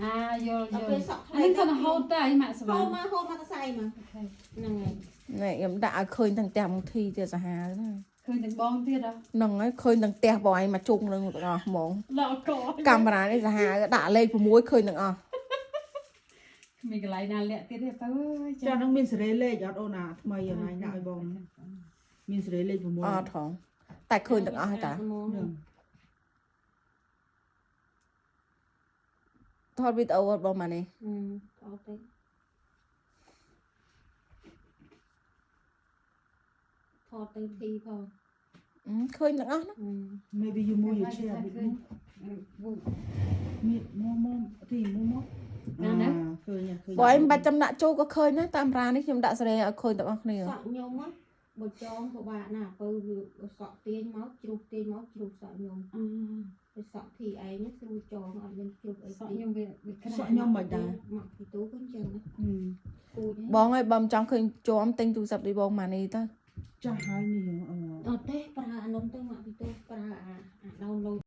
អាយល់យ ដល់ពេល ល់ សក់ខ្លី អានេះគាត់ហូតតែអីម៉ាក់ស ហូ វណ្ណ រមកហូរមកតសៃមកហ្នឹងហើយ នេះខ្ញុំដាក់ឲ្យឃើញទាំងផ្ទះមកធីទៀតសាហាវណា ឃើញទាំងបងទៀតហ៎ ហ្នឹងហើយឃើញទាំងផ្ទះបងឯងមកជុំនឹងទាំងអស់ហ្មង ដល់ក កាមេរ៉ានេះសាហាវដាក់លេខ6ឃើញទាំងអស់ គ្មានកន្លែងណាលាក់ទៀតទេបើអើយ ចាហ្នឹងមានសេរីលេខអត់អូនអាថ្មីអនឡាញដាក់ឲ្យបងមានសេរីលេខ6 អត់ហងតែឃើញទាំងអស់ហើយតា ហ្នឹង ថតវីដេអូអត់បងម៉ានេះ អឺអត់ទេថតទៅធីផង អឺឃើញទាំងអស់ណា អឺ maybe you move your chair a bit more. មានមកមកទីមកមកឃើញឃើញ បងឯងមិនបាច់ចំដាក់ចូលក៏ឃើញណាតាមរ៉ានេះខ្ញុំដាក់សេរីឲ្យឃើញទាំងអស់គ្នា សក់ខ្ញុំហ៎បើចងពិបាកណាស់បើវាសក់ទាញមកជ្រុះទាញមកជ្រុះសក់ខ្ញុំ អឺ ទៅសក់ធីឯងស្រួលចងអត់មានជ្រុះអី សក់ខ្ញុំវាវាក្រាស់ សក់ខ្ញុំមិនដែរ មកពីទូក៏អញ្ចឹងណាគូច បងឯងបើមិនចង់ឃើញជាំទិញទូរស័ព្ទដូចបងម៉ានេះទៅ ចាស់ហើយនេះអឺ អត់ទេប្រើអានំទៅមកពីទូប្រើអាអា download